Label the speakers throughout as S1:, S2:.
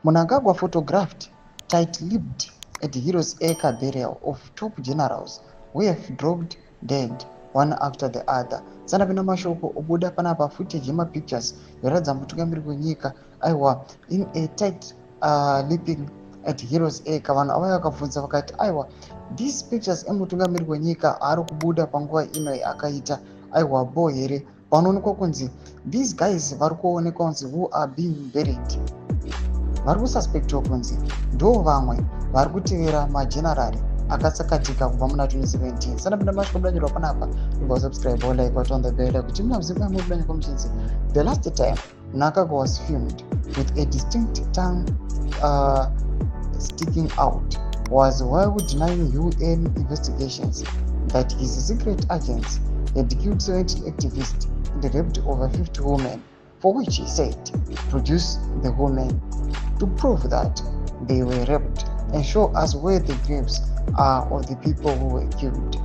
S1: Mnangagwa photographed tight-lipped at Heroes Acre burial of top generals who have dropped dead one after the other. Sanapinda mashoko obuda panapa, footage yemapictures yoratidza mutungamiri wenyika, aiwa, in a tight lipping at Heroes Acre. Vanhu ava vakabvunza vakati, aiwa, these pictures emutungamiri wenyika ari kubuda panguva ino akaita, aiwa, bo here? Panoonekwa kunzi these guys vari kuonekwa kunzi who are being buried, vari kususpectwa kunzi ndo vamwe vari kutevera magenerali akatsakatika kubva muna 2017. Sanapinda mashoko budanyirwa panapa, ibva subscribe, like, turn the bell kuti muna muziva mudanyirwa muchinzi the last time Mnangagwa was filmed with a distinct tongue sticking out was while denying UN investigations that his secret agents had killed 17 activists and raped over 50 women, for which he said, "Produce the women to prove that they were raped and show us where the graves are of the people who were killed."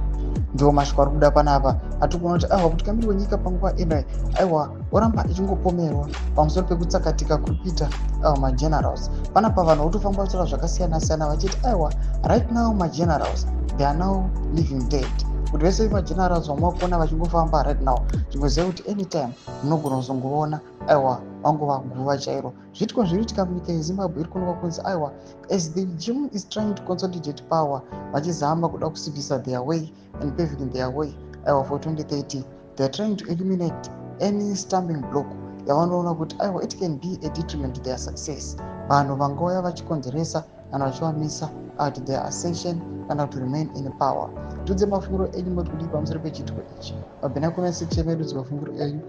S1: Ndiwo mashoko ari kuda panapa. Atiri kuona kuti, aiwa, mutungamiri wenyika panguva ino, aiwa, oramba ichingopomerwa pamusoro pekutsakatika kuri kuita, aiwa, magenerals panapa. Vanhu votofamba vachitaura zvakasiyana siyana vachiti, aiwa, right now magenerals, they are now living dead, kuti vese magenerals vamakuona vachingofamba right now, chingoziva kuti anytime munogona kuzongoona, aiwa, vangova guva chairo. Zviitiko zviri kuitika munyika yeZimbabwe iri kuonekwa kunzi, aiwa, as the regime is trying to consolidate power, vachizama kuda kusimbisa their way and paving their way, aiwa, for 2030, they are trying to eliminate any stumbling block yavanoona kuti, aiwa, it can be a detriment to their success. Vanhu vangauya vachikonzeresa kana vachivamisa at their ascension kana to remain in power. Tudze mafungiro enyu, moti kudii pamusoro pechiitiko ichi? Mabhena comment section medu, dzimafungiro enyu.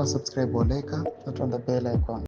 S1: Subscribe or like, turn on the bell icon.